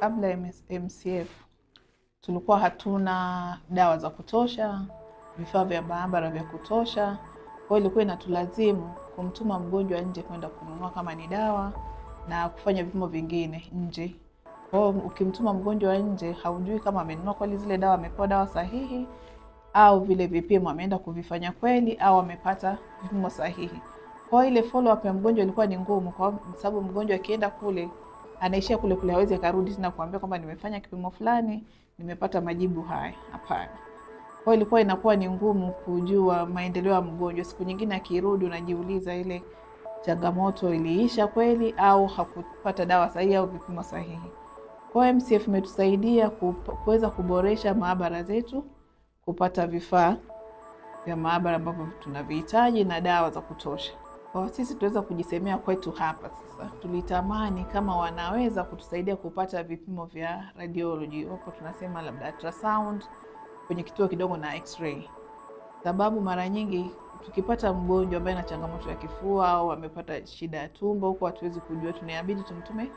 Kabla ya MCF tulikuwa hatuna dawa za kutosha, vifaa vya maabara vya kutosha. Kwa hiyo ilikuwa inatulazimu kumtuma mgonjwa nje kwenda kununua kama ni dawa na kufanya vipimo vingine nje. Kwa hiyo ukimtuma mgonjwa nje, haujui kama amenunua kweli zile dawa, amepewa dawa sahihi au vile vipimo ameenda kuvifanya kweli au amepata vipimo sahihi. Kwa hiyo ile follow up ya mgonjwa ilikuwa ni ngumu, kwa sababu mgonjwa akienda kule anaishia kule kule, hawezi akarudi tena kuambia kwamba nimefanya kipimo fulani, nimepata majibu haya. Hapana. Kwa hiyo ilikuwa inakuwa ni ngumu kujua maendeleo ya mgonjwa. Siku nyingine akirudi unajiuliza ile changamoto iliisha kweli au hakupata dawa sahihi au vipimo sahihi. Kwa hiyo MCF imetusaidia kuweza kuboresha maabara zetu, kupata vifaa vya maabara ambavyo tunavihitaji na dawa za kutosha. Kwa sisi tuweza kujisemea kwetu hapa sasa. Tulitamani kama wanaweza kutusaidia kupata vipimo vya radiology, wapo tunasema labda ultrasound kwenye kituo kidogo na x-ray. Sababu mara nyingi tukipata mgonjwa ambaye ana changamoto ya kifua au amepata shida ya tumbo, huko hatuwezi kujua, tunabidi tumtume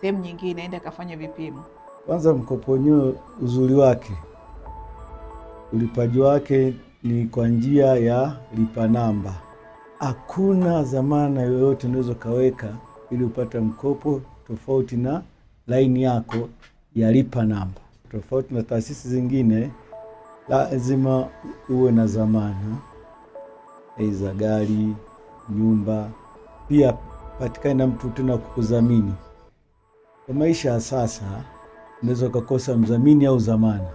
sehemu nyingine aende akafanye vipimo. Kwanza mkopo wenyewe uzuri wake, ulipaji wake ni kwa njia ya lipa namba. Hakuna dhamana yoyote unaweza kaweka ili upate mkopo tofauti na laini yako ya lipa namba. Tofauti na taasisi zingine, lazima uwe na dhamana, aidha gari, nyumba, pia patikane na mtu tena kukudhamini. Kwa maisha ya sasa unaweza ukakosa mdhamini au dhamana.